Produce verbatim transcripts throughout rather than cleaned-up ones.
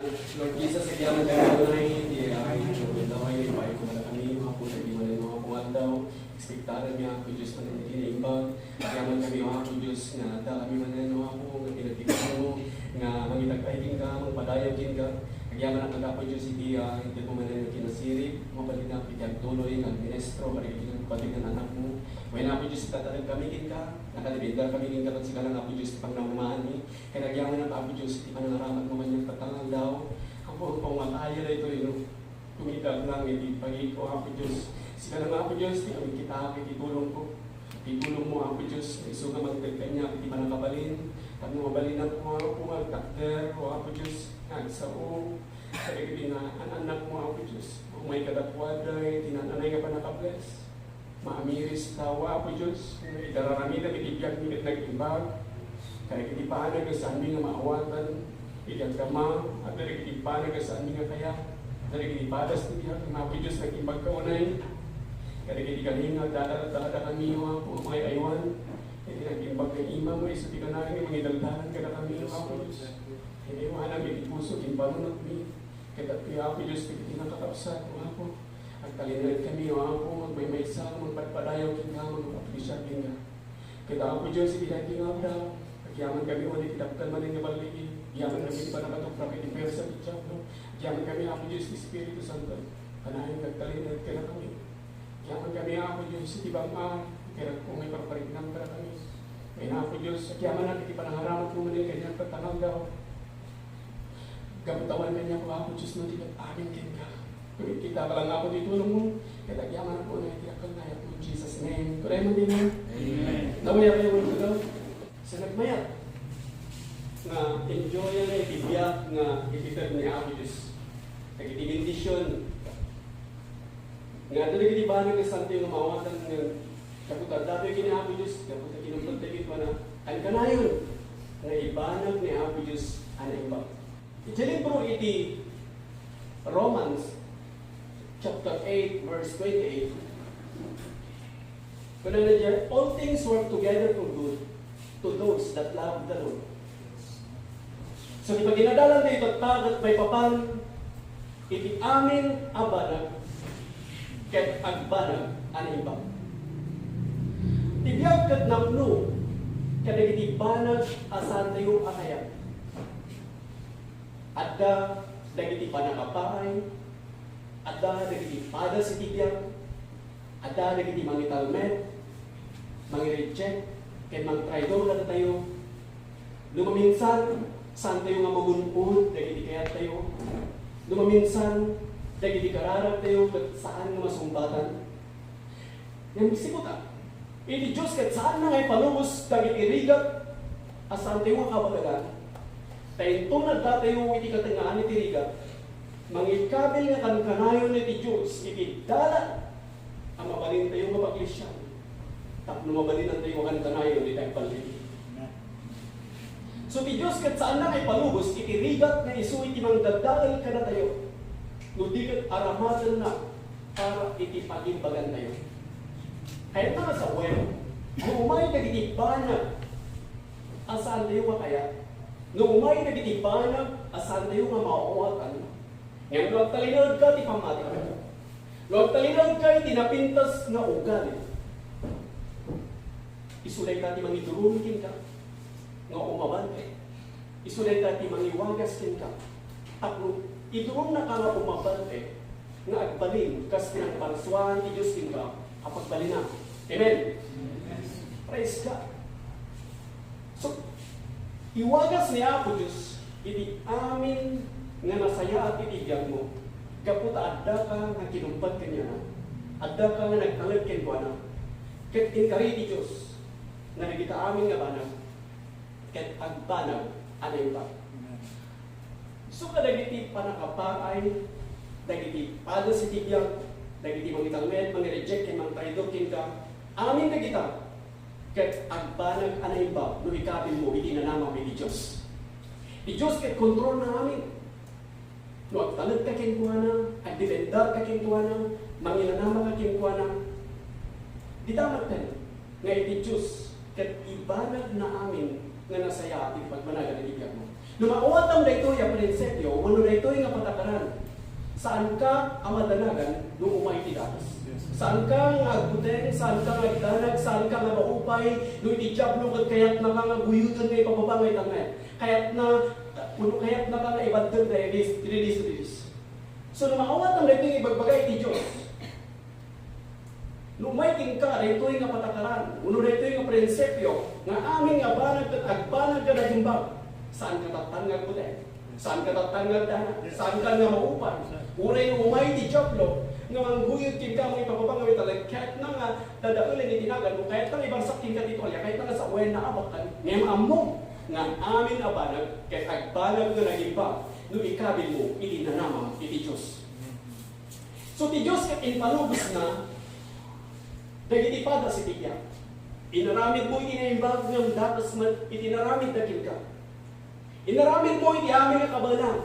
Lord Jesus, agyamankami unay, ti ay, laway, ipaay ko kadakami, Apo, dagiti manen, Apo, nga aldaw, ekspektaranmi, Apo Dios, manen ti kinaimbag. Agyaman kami, Apo Dios, nga adda kami manen, Apo, nga pinagtipuno, nga mangitagkay kenka, mangpadayaw kenka. Agyaman a, Apo Dios, iti, ah, iti manen nga kinasirib, mabalin a, iti agtuloy, nga agministro, kadagiti nagpatig nga anakmo. Wen, Apo Dios, itatalek kami kenka, nakadepender kami kenka, ket sika lang, Apo Dios, ti pangnaumaanmi. Ket agyaman a, Apo Dios, iti panangaramat mo kaniak tatta nga aldaw, Apo, ampon mataya daytoy, no? Kumitak lang iti pagitko, Apo Dios. Sika lang, Apo Dios, ti kumitak iti tulongko. Iti tulong mo, Apo Dios, isu nga mangted kaniak iti pannakabalin. Tapno mabalin a, Apo, nga agtakder, O Apo Dios, nga agsao kadagiti naan-annak mo, Apo Dios. Umay kadakuada iti naan-anay nga pannakabless. Maamiris tawa, Apo Dios, nga idararami dagiti biag mi ket nag-imbag. Kadagiti banag nga saanmi nga maawatan, iti agkama, adda dagiti banag nga saanmi nga kayat, adda dagiti padas ti biag, nga Apo Dios, nag-imbag ka unay. Kadagiti kalinga, dadala-dalada kami, O Apo, nga mangay-aywan. Iti nag-imbag nga imam, nga isu ti kanayon nga mangidaldalan kadakami, O Apo Dios. Iti iwanam iti puso, iti panunotmi. Ket adtoy, Apo Dios, dagiti nakakabsat, O Apo. Agtalinaed kami, O Aapo, agmaymaysa, mangpadpadayaw kenka, mangappreciate kenka. Ket, Apo Dios, iti daytoy nga aldaw, agyaman kami unay iti dakkel manen nga balligen, agyaman kami iti pannakatuprap iti puwersa ti Diablo, agyaman kami, Apo Dios, ti Espiritu Santo, kanayon nga agtalinaed kadakami. Agyaman kami, Apo Dios, iti bang-a, iti ragko nga iparpariknam kadakami. Wen, Apo Dios, agyaman iti panangaramat mo manen kaniak tatta nga aldaw. Gapu ta awan kaniak, Apo Dios, no di ket amin kenka. Kumitkita ka lang, Apo, ti tulong mo. Ket agyaman, Apo, na iti dakkel nga ayatmo, in Jesus' name. Kunam man, amen. Amen. Nabayag kayo, mga kagaw? Sa nagmayat, nga enjoy na iti biag nga ited ni Apo Dios. Dagiti bendisyon. Nga adda dagiti banag nga santo nga maawatan nga gapu ta adda tayo ken ni Apo Dios, gapu ta kinumbat tayo kenkuana. Kankanayon nga ibanag ni Apo Dios a naimbag. Iti libro iti Romans chapter eight, verse twenty-eight, kunana diay, "All things work together for good to those that love the Lord." So, ti paginadalan tayo tatta ket maipapan iti amin a banag ket agbanag a naimbag. Ti biag ket napno kadagiti banag a saantayo a kayat. Adda dagiti pannakapaay, adda dagiti padas iti biag, adda dagiti mangitalmed, mangi-reject, ken mangtraidor kadatayo. No maminsan, saantayo nga magun-od dagiti kayattayo. No maminsan, dagiti kararagtayo ket saan nga masungbatan. Ngem sikuta, iti Dios ket saanna nga ipalubos dagiti rigat a saantayo nga kabagadan. Ta inton addatayo iti katengngaan iti rigat, mangikabil nga kankanayon iti Dios iti dalan a mabalintayo nga paglisyan tapno mabalinantayo a kankanayon iti agbalin. So, ti Dios ket saanna nga ipalubos iti rigat nga isu iti mangdadael kadatayo, no di ket aramatenna para iti pagimbagantayo. Kayatna nga sawen, no umay dagiti banag a saantayo nga kayat, no umay dagiti banag a saantayo nga maawatan, ngem no agtalinaedka ti pammatika, no agtalinaedka iti napintas nga ugali, isu dayta ti mangiduron kenka nga umabante. Isu dayta ti mangiwagas kenka. Tapno iduronnaka nga umabante nga agbalin kas ti nangparsuaan ti Dios kenka a pagbalina. Amen. Praise God. So, iwagas ni Apo Dios iti amin nga nasayaat iti biagmo, gapu ta addaka nga kinumbat kaniana, addaka nga nagtalek kenkuana, ket inkari ti Dios nga dagita amin nga banag ket agbanag a naimbag. So, kadagiti pannakapaay, dagiti padas iti biag, dagiti mangitalmed, mangi-reject, ken mangtraidor kenka, amin dagita ket agbanag a naimbag no ikabilmo iti nanamam iti Dios. Ti Dios ket kontrolna amin. No agtalekka kenkuana, agdependerka kenkuana, manginanamaka kenkuana, dita metten nga iti Dios ket ibanagna amin nga nasayaat iti pagbanagan iti biagmo. No maawatam daytoy a prinsipio, wenno daytoy nga patakaran, saanka a madanagan no umay ti dakes. Saanka nga agbuteng, saanka nga agdanag, saanka nga maupay, no iti Diablo ket kayatnaka nga guyuden nga ipababa nga itangay. Kayatna, wenno kayatnaka nga ibaddeg nga ilis, release, release. So, no maawatam daytoy nga ibagbaga iti Dios, no umay kenka daytoy nga patakaran, wenno daytoy nga prinsipio, nga amin nga banag ket agbanag nga nagimbag, saanka tattan nga agbuteng, saanka tattan nga agdanag, saanka nga maupay. Uray no umay ti Diablo nga mangguyod kenka, nga ipababa nga italag, kayatna nga dadaelen iti naganmo, kayatna nga ibarsak kenka ti tualya, kayatna nga sawen na abakan, ngem ammo nga amin a banag ket agbanag nga nagimbag no ikabilmo iti nanamam iti Dios. So, ti Dios ket impalubosna dagiti padas iti biag. Inaramidmo iti naimbag ngem dakes met iti inaramidda kenka. Inaramidmo iti amin nga kabaelan,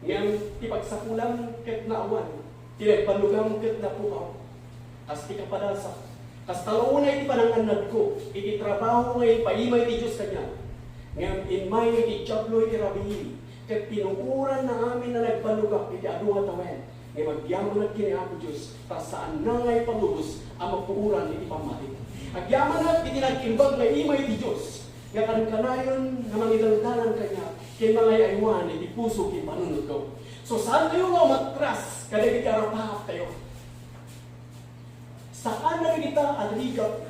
ngem ti pagsapulam ket naawan, ti nagbannogam ket napukaw. Kas ti kapadasak, kasta la unay ti panangannadko iti trabaho nga impaima iti Dios kaniak. Ngem immay ti Diablo iti rabii, ket pinuoranna amin a nagbannogak iti adu nga tawen. Ngem agyamanak ken ni Apo Dios, ta saanna nga ipalubos a mapuoran iti pammati. Agyamanak iti nagimbag nga ima iti Dios, nga kankanayon nga mangidaldalan kaniak, ken mangay-aywan iti puso ken panunotko. So, saantayo nga umatras kadagiti arapaaptayo. Saan dagita a rigat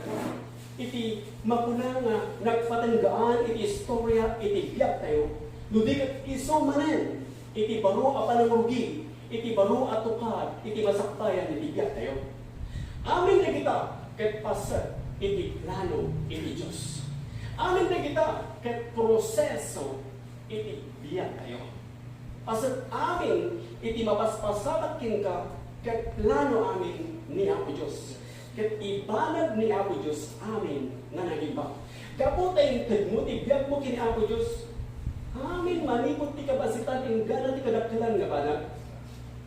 iti makuna nga nagpatenggaan iti istoria iti biagtayo, no di ket isu manen iti baro a panangrugi, iti baro a tukad, iti masakbayan iti biagtayo. Amin dagita ket paset iti plano iti Dios. Amin dagita ket proseso iti biagtayo. Paset amin iti mapaspasamak kenka ket plano amin ni Apo Dios. Ket ibanag ni Apo Dios amin nga nagimbag. Gapu ta intedmo ti biagmo ken ni Apo Dios, amin manipud ti kabasitan inggana ti kadakkelan nga banag.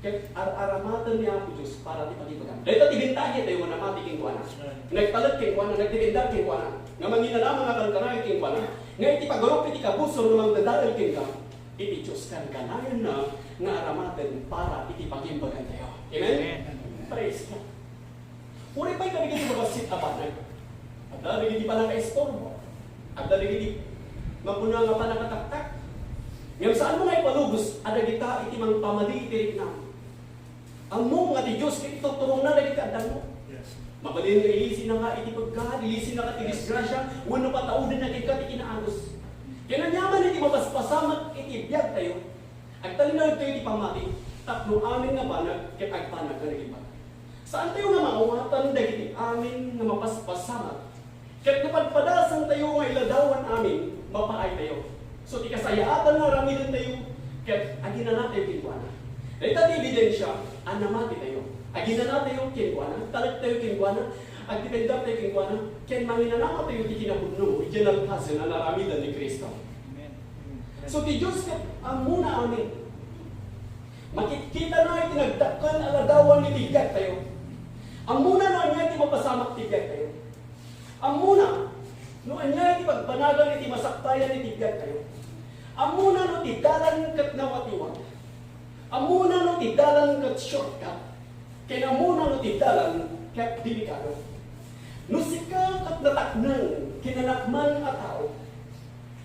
Ket ar-aramaten ni Apo Dios para ti pagibagam. Dayta ti bentahatayo nga namati kenkuana. Nagtalek kenkuana, nagdependar kenkuana. Nga manginanama nga kankanayon kenkuana. Nga iti pagarup iti kabusor nga mangdadael kenka, iti Dios kankanayonna nga aramaten para iti pagimbagantayo. Amen? Amen. Praise God. Uray pay kadagiti mabassit a banag. Adda dagiti pannakaistorbo. Adda dagiti makuna nga pannakataktak. Ngem saanmo nga ipalubos a dagita iti mangpamadi iti riknam. Ammo nga ti Dios ket ituturongna dagiti addanmo. Yes. Mabalin nga ilisinna ka iti pagkat, ilisinna ka ti disgrasya, wenno pataudenna kenka ti kinaanus. Ket aniaman iti mapaspasamak iti biagtayo, agtalinaedtayo iti pammati, tapno amin nga banag ket agbanag nga nagimbag. Saantayo nga maawatan dagiti amin nga mapaspasamak. Ket no padpadasantayo nga iladawan amin, mapaaytayo. So, ti kasayaatan nga aramidentayo, ket aginanatayo kenkuana. Dayta ti ebidensia a namatitayo. Aginanatayo kenkuana, talektayo kenkuana, agdependartayo kenkuana, ken manginanamatayo ti kinapudno, idiay nalpasen a naramiden ni Cristo. Amen. So, ti Dios ket ammona amin. Makitkitana iti nagdakkel a ladawan iti biagtayo. Ammona no ania ti mapasamak ti biagtayo. Ammona no ania ti pagbanagan iti masakbayan iti biagtayo. Ammona no ti dalan ket nawatiwat. Ammona no ti dalan ket shortcut. Ken ammona no ti dalan ket delikado. No sika ket natakneng ken nanakman a tao,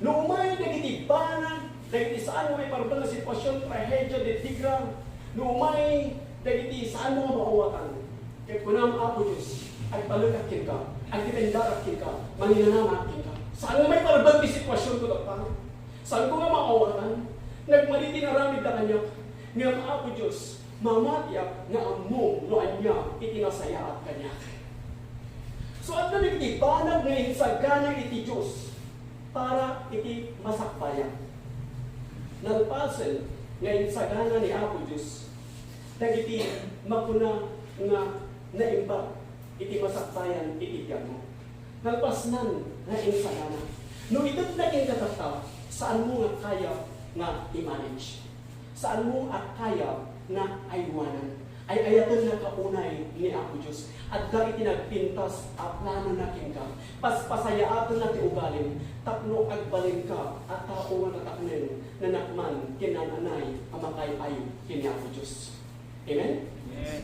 no umay dagiti banag, dagiti saan nga maiparban a sitwasyon, trahedia, diddigra, no umay dagiti saan nga maawatan, ket kunam, Apo Dios, agtalekak kenka, agdependarak kenka, manginanamak kenka. Saan nga maiparban ti sitwasionko, Tatang? Saanko nga maawatan? Nagmadi ti inaramidda kaniak. Ngem, Apo Dios, mamatiak nga ammom no ania iti nasayaat kaniak. So, adda dagiti banag nga insagana iti Dios para iti masakbayan. Nalpasen nga insagana ni Apo Dios dagiti makuna nga naimbag iti masakbayan iti biagmo. Nalpasnan nga insagana. No itedna kenka tatta, saanmo nga kayat nga i-manage. Saanmo a kayat nga aywanan. Ay-ayatennaka unay ni Apo Dios. Adda iti nagpintas a planona kenka. Paspasayaatenna ti ugalim tapno agbalinka a tao nga natakneng, nanakman ken naan-anay a makaay-ayo ken ni Apo Dios. Amen? Amen.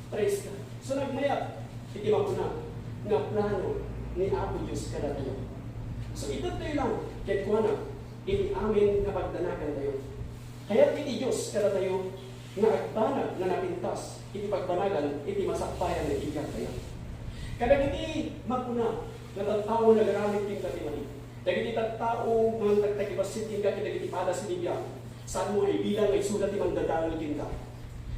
Praise God. So, nagmayat iti makuna nga plano ni Apo Dios kadatayo. So, itedtayo lang kenkuana iti amin nga pagdanagantayo. Kayat iti Dios kadatayo nga agbanag nga napintas iti pagbanagan iti masakbayan nga idiantayo. Kadagiti makuna nga tattao nga nagaramid kenka ti mali, dagiti tattao nga mangtagtagibassit kenka ken dagiti padas iti biag, saanmo nga ibilang nga isuda ti mangdadael kenka.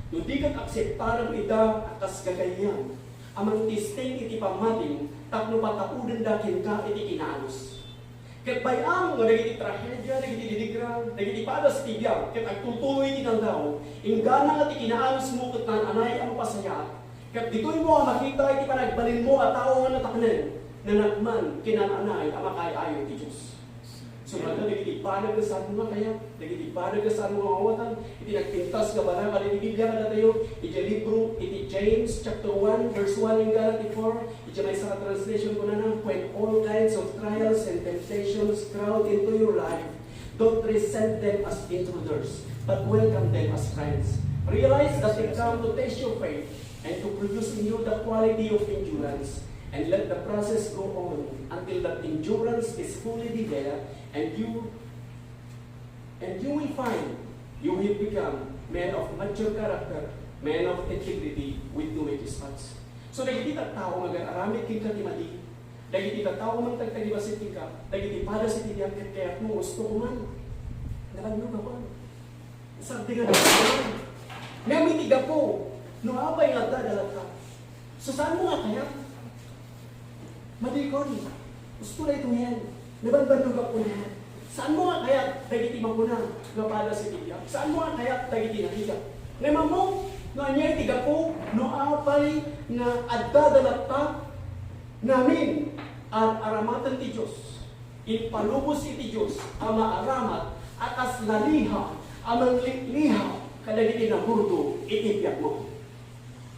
No di ket akseptarem ida a kas gagayyem a mangtisting iti pammatim tapno pataudenda kenka iti kinaanus. Ket bay-am nga dagiti trahedia, dagiti dinigra, dagiti padas iti biag, ket agtultuloy iti naldaw, inggana nga ti kinaanusmo ket naan-anay a mapasayaat, ket ditoymo a makita iti panagbalinmo a tao nga natakneng, nanakman ken naan-anay a makaay-ayo iti Dios. So, adda dagiti banag nga saanmo nga kayat, dagiti banag nga saanmo nga maawatan, iti nagpintas nga banag iti Biblia kadatayo, iti libro, iti James chapter one, verse one inggana ti four, iti maysa nga translation kunana, "When all kinds of trials and temptations crowd into your life, don't resent them as intruders, but welcome them as friends. Realize that they come to test your faith and to produce in you the quality of endurance, and let the process go on until that endurance is fully developed and you and you will find you will become men of mature character, men of integrity with no wicked spots." So, dagiti tattao nga agar-aramid kenka ti madi, dagiti tattao nga mangtagtagibassit kenka, dagiti padas iti biag ket kayatmo nga ustokom man. Nabannog ako. Sabdi nga nabannog. Ngem iti gapu, no apay nga adda dalatta, so, saanmo nga kayat? Madikon, usto daytoyen. Nabanbannogak unay. Saanmo nga kayat dagiti makuna nga padas iti biag? Saanmo nga kayat dagiti narigat? Ngem ammo, no ania iti gapu, no apay nga adda dalatta ngamin, ar-aramaten ti Dios. Impalubos iti Dios a maaramat a kas laliha a manglitliha kadagiti nagurdo iti biagmo.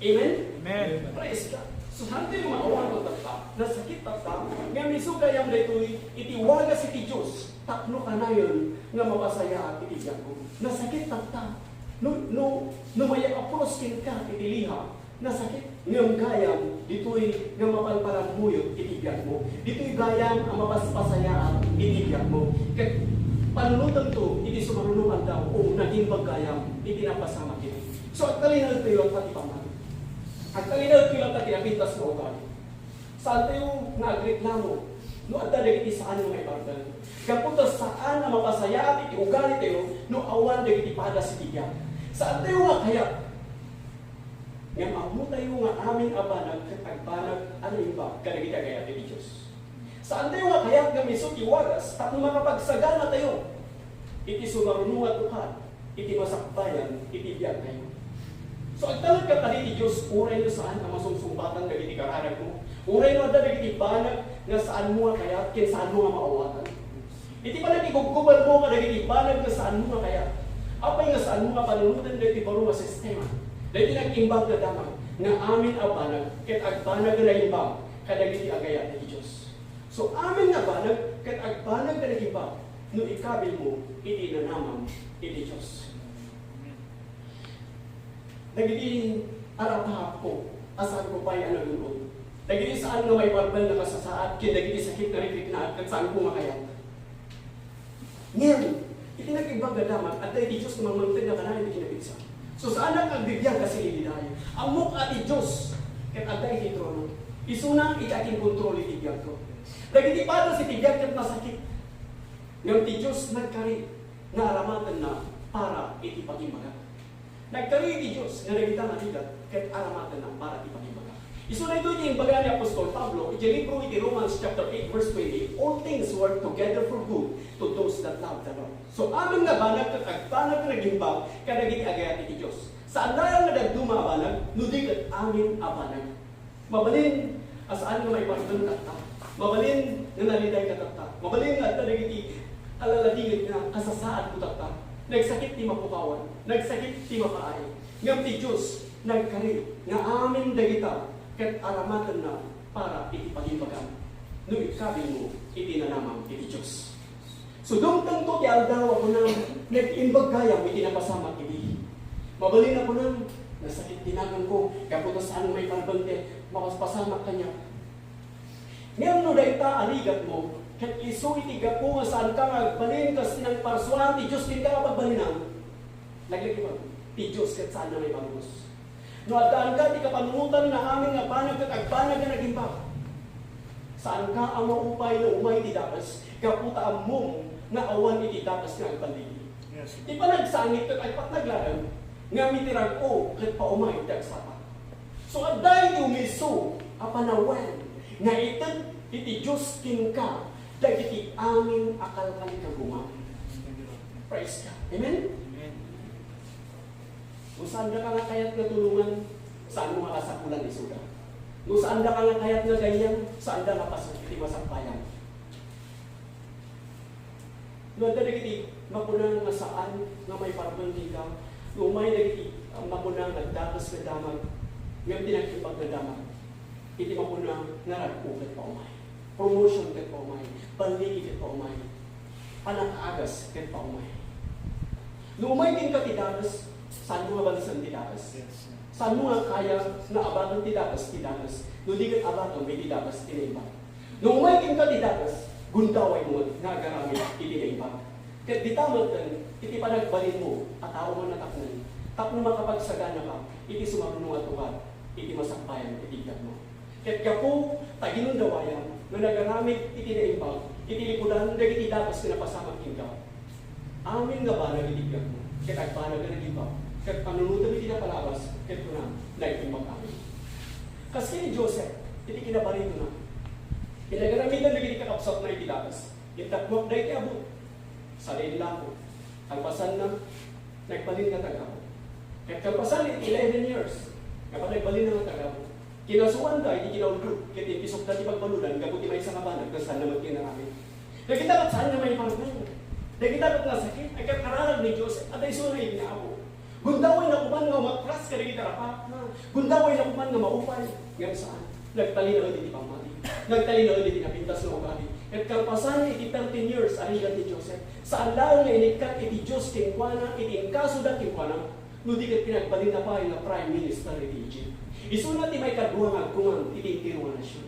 Amen? Amen. Praise God. So, saan tayo maawan tatta? Nasakit tatta, ngem isu gayam daytoy iti wagas iti Dios tapno kanayon nga mapasayaat iti biagmo. Nasakit tatta. No, no, no may apros kenka iti liha, nasakit, ngem gayam ditoy nga mapalpalammuyot iti biagmo. Ditoy gayam a mapaspasayaat iti biagmo. Ket panunotenmo iti sumaruno nga aldaw, o, nagimbag gayam iti napasamak iti. So, agtalinaedtayo latta ti pamati. Agtalinaedtayo latta ti napintas nga ugali. Saantayo nga agreklamo no adda dagiti saan nga maibarbel. Gapu ta saan a mapasayaat iti ugalitayo no awan dagiti padas iti biag. Saantayo nga kayat. Ngem ammotayo nga amin a banag ket agbanag a naimbag kadagiti agayat iti Dios. Saantayo nga kayat ngem isu ti wagas tapno makapagsaganatayo iti sumaruno nga tukad iti masakbayan iti biagtayo. So, agtalekka kadi ti Dios uray no saan a masungsungbatan dagiti kararagmo, uray no adda dagiti banag nga saanmo nga kayat ken saanmo nga maawatan. Iti panagigubgubelmo kadagiti banag nga saanmo nga kayat, apay nga saanmo nga panunoten daytoy baro nga sistema, daytoy nag-imbag nga damag nga amin a banag ket agbanag nga naimbag kadagiti agayat iti Dios. So, amin nga banag ket agbanag nga naimbag no ikabilmo iti nanamam iti Dios. Dagiti arapaapko a saanko pay a nagun-od. Dagiti saan nga maibarbel nga kasasaad ken dagiti sakit nga rikrik na ket saanko nga kayat. Ngem, iti nag-imbag nga damag, adda iti Dios nga mangmangted nga kanayon ti kinapigsa. So, saanak nga agbibiag a sililiday. Ammok a ti Dios ket adda iti trono. Isuna iti akinkontrol iti biagko. Dagiti padas iti biag ket nasakit. Ngem ti Dios nagkari nga aramatenna para iti pagimbagak. Nagkari ti Dios nga dagita nga rigat ket aramatenna para ti pagimbagak. Isu daytoy ti imbaga ni apostol Pablo iti libro iti Romans chapter eight verse twenty, "All things work together for good to those that love the Lord." So, amin nga banag ket agbanag nga nagimbag kadagiti agayat iti Dios. Saanna nga dadduma a banag, no di ket amin a banag. Mabalin a saan nga maibarbel tatta. Mabalin nga naliday ka tatta. Mabalin nga adda dagiti alaladingit nga kasasaadmo tatta. Nagsakit ti mapukawan. Nagsakit ti mapaay. Ngem ti Dios, Nagkari nga amin dagita ket aramatenna para iti pagimbagam no ikkabilmo iti nanamam iti Dios. So, dumtengto ti aldaw a kunam, "Nag-imbag gayam iti napasamak idi." Mabalin a kunam, "Nasakit ti naganko, gapu ta saan nga maiparbeng ti mapaspasamak kaniak." Ngem no dayta a rigatmo, ket isu iti gapu nga saanka nga agbalin kas ti nangparsuaan ti Dios kenka nga pagbalinam, laglagibaw, ti Dios ket saanna maiparubos. No addaanka iti kapanunotan nga amin nga banag ket agbanag nga nagimbag, saanka a maupay no umay ti dakes, gapu ta ammom nga awan iti dakes nga agbalin. Yes. Ti panagsangit ket agpatnag laeng, ngem iti rag-o ket paumay ti agsapa. So, adda iti umisu a panawen nga ited iti Dios kenka dagiti amin a kalkalikagumam. Praise God. Amen? Amen. No saandaka nga kayat nga tulongan, saanmo nga kasapulan isuda. No saandaka nga kayat nga gayyem, saanda nga paset iti masakbayan. No adda dagiti makuna nga saan nga maiparbeng kenka, no umay dagiti, ah, makuna nga dakes nga damag, ngem ti nag-imbag nga damag, iti makuna nga rag-o ket paumay. Promotion ket paumay. Balligi ket paumay. Panakaagas ket paumay. No umay kenka ti dakes, saanmo nga balsen ti dakes? Yes. Saanmo nga kaya nga abaken ti dakes, ti dakes? No di ket abakem iti dakes ti naimbag. No umay kenka ti dakes, gundawaymo met nga agaramid iti naimbag. Ket dita metten iti panagbalinmo a tao nga natakneng, tapno makapagsaganaka iti sumarno nga tungpal iti masakbayan iti biagmo. Ket gapu ta ginundawayam nga nagaramid iti naimbag iti likudan dagiti dakes nga napasamak kenka, amin nga banag iti biagmo, ket agbanag nga nagimbag, ket panunotem iti napalabas, ket kunam, "Naimbag amin." Kas ken ni Joseph, iti kinabaritona, pinagaramidan dagiti kakabsatna iti dakes. Intaguak dayta a but, sadin lako. Kalpasanna, nagbalin nga taga-apo. Ket kalpasan iti eleven years, nga panagbalinna nga taga-apo, kinasuanda iti kinaulbod, ket impisokda ti pagbaludan gapu ti maysa nga banag, ket saanna met nga inaramid. Dagita ket saanna maiparbeng. Dagita ket nasakit, agkarkararag ni Joseph, adda isuna iti Apo. Gundawayna koman nga umatras kadagiti rapaakna. Gundawayna koman nga maupay. Ngem saan. Nagtalinaed iti pammati. Nagtalinaed iti napintas nga ugali. Ket kalpasan iti thirteen years a rigat ni Joseph, saan laeng nga inikkat iti Dios kenkuana iti inkasuda kenkuana, no di ket pinagbalinna pay nga prime minister iti Egypt. Isuna ti maikadua nga agkuman iti entero nga nasion.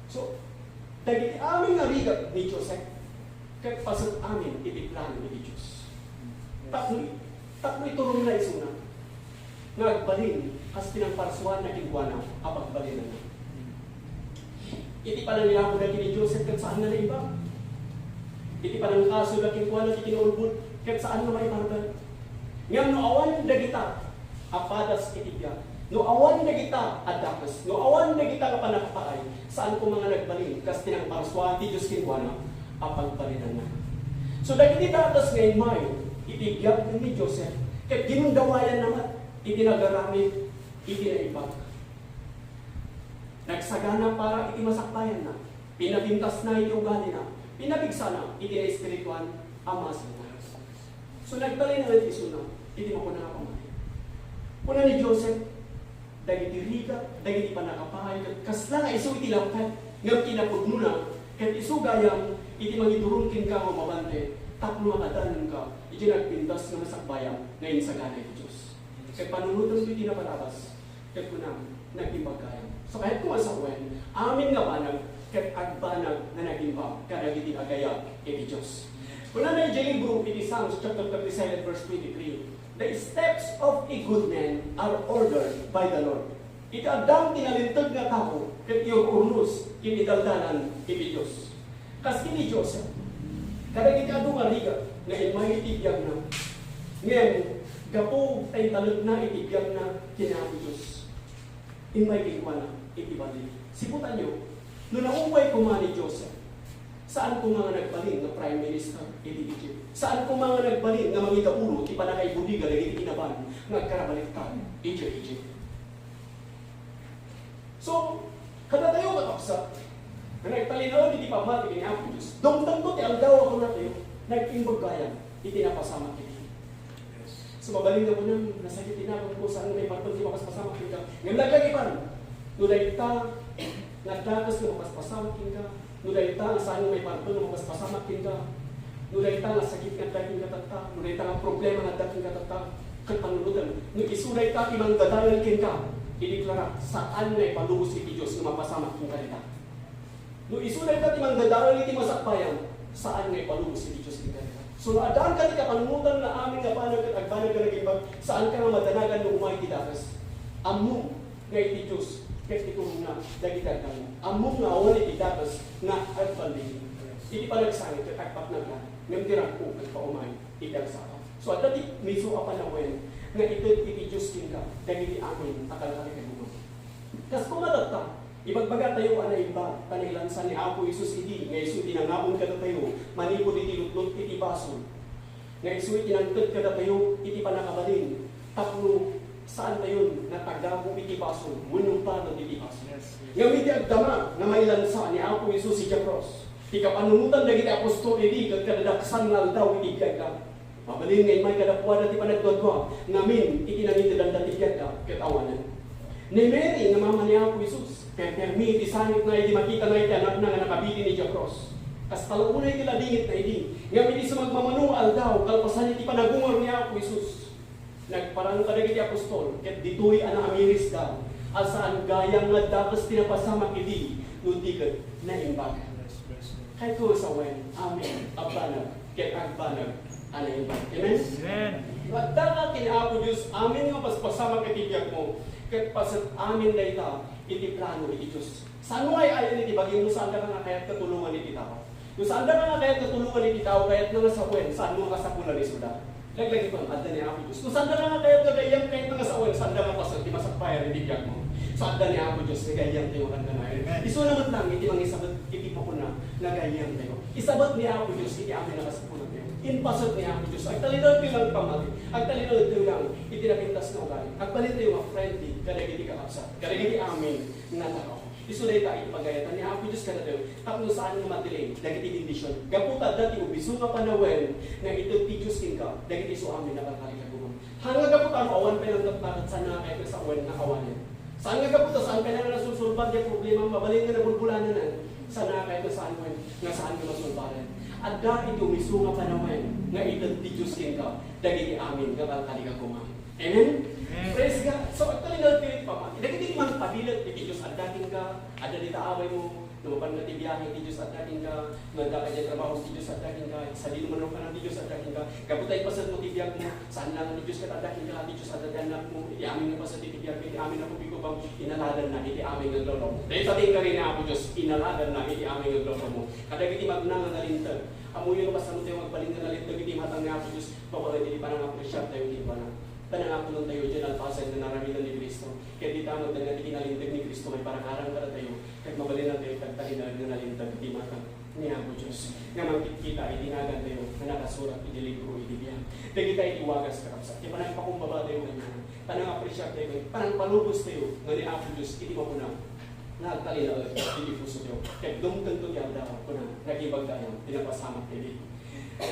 So, dagiti amin nga rigat ni Joseph, ket paset amin iti plano iti Dios. Tapno, tapno iturongna isuna nga agbalin kas ti nangparsuanna kenkuana a pagbalinanna. Iti panangilakoda ken ni Joseph ket saanna naimbag. Iti panangkasoda kenkuana ti kinaulbod ket saanna maiparbeng. Ngem no awan dagita a padas iti biag, no awan dagita a dakes, no awan dagita nga pannakapaay, saan koma nga nagbalin kas ti nangparsua ti Dios kenkuana a pagbalinanna. So, dagiti dakes nga immay iti biag ni Joseph, ket ginundawayanna met iti nagaramid iti naimbag. Nagsagana para iti masakbayanna, pinapintasna iti ugalina, pinapigsana iti naespirituan a muscle-na. So, nagtalinaed isuna iti makuna nga pammati. Kuna ni Joseph, dagiti rigat, dagiti pannakapaay, ket kasla nga isu iti lappet, ngem kinapudnona, ket isu gayam iti mangituron kenka nga umabante, tapno makadanonka iti nagpintas nga masakbayam nga insagana iti Dios. Ket panunotenko iti napalabas, ket kunam, "Nag-imbag gayam." So, kayatko nga sawen, amin nga banag, ket agbanag nga nag-imbag kadagiti agayat iti Dios. Kunana idiay libro iti Psalms chapter thirty-seven, verse twenty-three, "The steps of a good man are ordered by the Lord." Iti addam ti nalinteg nga tao, ket iur-urnos iti daldalan iti Dios. Kas ken ni Joseph, kadagiti adu nga rigat nga immay iti biagna, ngem gapu ta intalekna iti biagna ti Apo Dios, immay kenkuana iti bali. Siputanyo, no naupay koma ni Joseph, saan koma nga nagbalin nga prime minister iti Egypt. Saan koma nga nagbalin nga mangidaulo ti pannakaibudiga dagiti kinaban nga agkarabaliktad iti Egypt. So, kadatayo nga kakabsat, nga nagtalinaed iti pammati ken Apo Dios, dumtengto ti aldaw a kunatayo, "Nag-imbag gayam iti napasamak idi." Yes. Mabalin nga kunam, nasakit ti naganko, saan nga maiparbeng ti mapaspasamak kenka. Ngem laglagipan, no dayta nga dakes nga mapaspasamak kenka, no dayta nga saan nga maiparbeng nga mapaspasamak kenka, no dayta nga sakit nga adda kenka tatta, no dayta nga problema nga adda kenka tatta, ket panunotem, no isu dayta ti mangdadael kenka, ideklara, saan nga ipalubos iti Dios nga mapasamak kenka dayta. No isu dayta ti mangdadael iti masakbayan, saan nga ipalubos iti Dios ti kaniak. So, no adda kadi kapanunotan nga amin nga banag ket agbanag nga nagimbag, saanka nga madanagan no umay ti dakes. Ammom nga iti Dios ket iturongna dagiti agdama. Ammom nga awan iti dakes nga agballigi. Iti panagsangit ket agpatnag la, ngem ti rag-o ket paumay iti agsapa. So, adda ti miso a panawen nga ited iti Dios kenka dagiti amin a kalkalikaguman. Kas koma tatta, ibagbagatayo a naimbag ta nailansa ni Apo Jesus idi nga isu ti nangaon kadatayo manipud iti lutlot iti basol, nga isu ti nangted kadatayo iti pannakabalin tapno saantayon nga tagabu iti basol wenno balud iti basol. Yes, yes. Ngem idi agdama nga mailansa ni Apo Jesus idiay krus, ti kapanunotan dagiti apostol idi ket kadadaksan nga aldaw iti biagda. Mabalin nga immay kadakuada ti panagduadua ngamin iti nangitedanda ti biagda ket awanen. Ni Mary nga mama ni Apo Jesus, perpermi iti sangitna idi makitana iti anakna nga nakabilin idiay krus. Kasta la unay ti ladingitna idi, ngem iti sumagmamano nga aldaw, kalpasan iti panagungor ni Apo Jesus, nagparang kadagiti apostol, ket ditoy a naamirisda a saan gayam nga dakes ti napasamak idi, no di ket naimbag. Kayatko nga sawen, amin a banag ket agbanag a naimbag. Amen? Amen. No adda ka ken Apo Dios, amin nga paspasamak iti biagmo, ket paset amin dayta iti plano iti Dios. Saanmo nga ay-ayon iti bagimo, saandaka nga kayat nga tulongan iti tao. No saandaka nga kayat nga tulongan iti tao, kayatna nga sawen, saanmo nga kasapulan isuda. Laglagipan, adda ni Apo Dios. No saandaka nga kayat nga gayyem, kayatna nga sawen, saanda nga paset ti masakbayan iti biagmo. So, adda ni Apo Dios nga gayyemtayo nga kanayon. Amen. Isuna met lang iti mangisabet iti pukonna nga gayyemtayo. Isabet ni Apo Dios iti amin a kasapulantayo. Impaset ni Apo Dios. Agtalinaedtayo lang iti pammati. Agtalinaedtayo lang iti napintas nga ugali. Agbalintayo nga friendly kadagiti kakabsat, kadagiti amin nga tao. Isu dayta iti pagayatan ni Apo Dios kadatayo tapno saan nga ma-delay dagiti bendision. Gapu ta adda ti ubiso nga panawen nga ited ti Dios kenka dagiti isu amin a kalkalikaguman. Haan nga gapu ta no awan pay nangdakdaket, saan nga kayat nga sawen nga awanen. Saan nga gapu ta saan pay nga nasulsolbar ti problema, mabalin nga nabulbulananan. Saan nga kayat nga sawen nga saan nga masulbaren. Adda iti umiso nga panawen nga ited ti Dios kenka dagiti amin nga kalkalikaguman. Amen? Amen. Praise God. So, agtalinaedtayo iti pammati. Dagiti mangpabilet iti Dios adda kenka, adda dita awaymo, no mapan ka ti biahe ti Dios adda kenka, no adda ka diay trabaho ti Dios adda kenka, sadino manok ti Dios adda kenka, gapu ta ipaset mo ti biag mo, saan lang ti Dios ket adda kenka, ti Dios adda ti anak mo, iti amin nga paset iti biag, iti amin nga kubikubang, inalaganna iti amin nga aglawlaw mo. Dayta ti inkari ni Apo Dios, inalaganna iti amin nga aglawlaw mo. Kadagiti magna nga nalinteg, ammoyo no kasano tayo agbalin nga nalinteg iti imatang ni Apo Dios, babaen iti panangapresiartayo kenkuana. Panangapunontayo diay nalpasen nga naramidan ni Cristo. Ket dita met nga ti kinalinteg ni Cristo maiparangarang kadatayo, ket mabalinantayo ti agtalinaed nga nalinteg iti imatang ni Apo Dios, nga mangkitkita iti nagantayo nga nakasurat iti libro iti biag. Dagita iti wagas, kakabsat, ti panangpakumbabatayo kaniana, panangapresiartayo, panangpalubostayo nga ni Apo Dios iti mapuna nga agtalinaed iti pusotayo. Ket dumtengto ti aldaw, kuna, nagimbag gayam ti napasamak idi.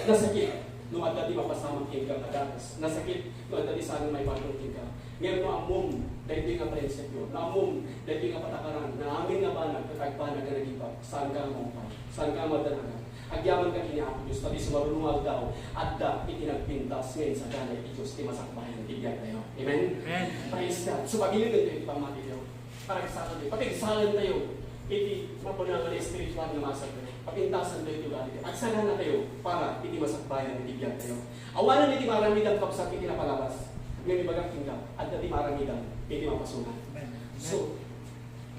Nasakit no adda ti mapasamak kenka nga dakes. Nasakit no adda ti saan nga maiparbeng kenka. Ngem no ammom daytoy nga prinsipio, no ammom daytoy nga patakaran, nga amin nga banag ket agbanag nga nagimbag, saanka nga maumpay, saanka nga madanagan. Agyamanka ken ni Apo Dios, ta ti sumaruno nga aldaw, adda iti nagpintas nga insagana iti Dios ti masakbayan ti biagtayo. Amen? Amen. Praise God. So, pagilidantayo iti pammati tayo. Paragsakantayo, pagsakantayo iti mapuna nga espirituan nga masakit. Papintasantayo iti ugali tayo. Agsaganatayo para iti masakbayan iti biagtayo. Awanen iti maaramidam, kabsat, iti napalabas. Ngem ibagak kenka, adda ti maaramidam iti mapasungan. Amen. So,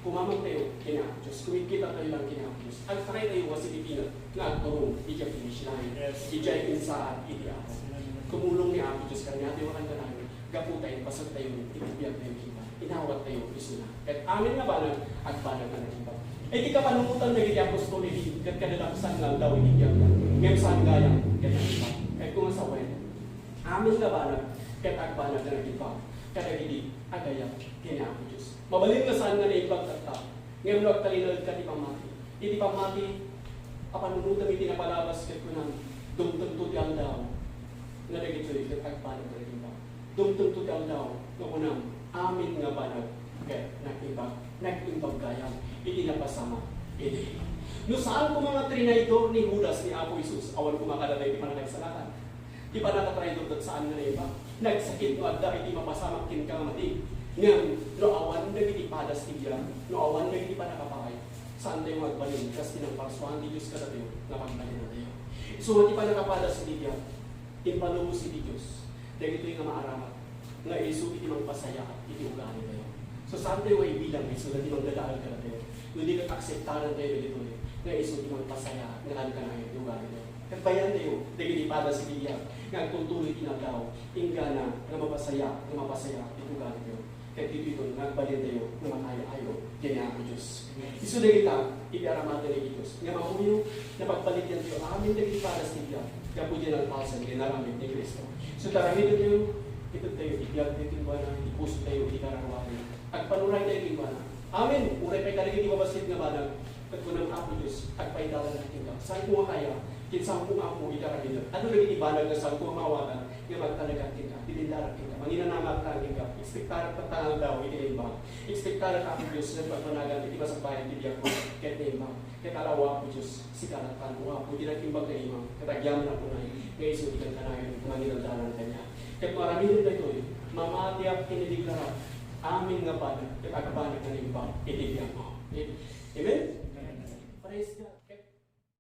kumamangtayo ken ni Apo Dios. Kumikitatayo lang ken ni Apo Dios. Agtrytayo nga sipipinek nga agturong idiay finish line. Yes. Idiay insaad iti Apo. Amen. Tumulong ni Apo Dios kaniatayo a kankanayon. Gapu ta impaset tayo iti biag tayo kenka, inawat tayo isuna. Ket amin nga banag, agbanag nga nagimbag. Iti kapanunotan dagiti apostol idi ket kadadaksan nga aldaw iti biagda, ngem saan gayam ket nagimbag. Ket koma sawen, amin nga banag ket agbanag nga nagimbag kadagiti agayam ken ni Apo Dios. Mabalin nga saan nga naimbag tatta, ngem no agtalinaedka ti pammati, iti pammati a panunotem iti napalabas ket kunam, dumtengto ti aldaw nga dagitoy ket agbanag nga nagimbag. Dumtengto ti aldaw nga kunam, amin nga banag ket nag-imbag, nag-imbag gayam iti napasamak idi. No saan koma nga trinaydor ni Judas ni Apo Jesus, awan koma kadatayo ti pannakaisalakan. Ti pannakatraydor ket saan nga naimbag. Nagsakit no adda iti mapasamak kenka nga mati. Ngem no awan dagiti padas ti biag, no awan dagiti pannakapaay, saantayo nga agbalin kas ti nangparsuan ti Dios kadatayo nga pagbalinantayo. Isu nga ti pannakapadas iti biag, impalubos iti Dios dagitoy nga maaramat nga isu iti mangpasayaat iti ugalitayo. So, saantayo nga ibilang nga isu ti mangdadael kadatayo. No di ket akseptarantayo dagitoy nga isu ti mangpasayaat nga kankanayon iti ugalitayo. Ket bayantayo dagiti padas iti biag nga agtultuloy ti nagdaw, inggana nga mapasaya, nga mapasaya iti ugalitayo. Ket ditoy nga agbalintayo nga makaayo-ayo ken ni Apo Dios. Isu dagita iti aramaten ni Dios nga mammuyo, napagbalintayo amin dagiti padas ti biag gapu iti nalpasen nga inaramid ni Cristo. So, taramidentayo, itedtayo iti biagtayo kenkuana, iti pusotayo, iti kararuatayo. Agpanuraytayo kenkuana. Amen. Uray pay kadagiti mabassit nga banag, ket kunam, Apo Dios, agpaidalan kenka. Saan ko nga kaya, ket saan ko nga ammo iti aramidek. Adu dagiti banag nga saan ko nga maawatan nga magtalek kenka, dilindarak kenka, manginanamak kenka, ekspektarak ti aldaw iti naimbag. Ekspektarak, Apo Dios, nga pagpanagan iti masakbayan ti biagko ket naimbag. Ket alawa, Apo Dios, sika lattan, O Apo, iti nag-imbag nga imam, ket agyamanak unay nga isu ti kankanayon nga mangidandanan kaniak. Ket no aramiden daytoy, mamatiak ken idiklarak amin nga banag ket agbanag nga naimbag iti biagmo. Amen? Praise God.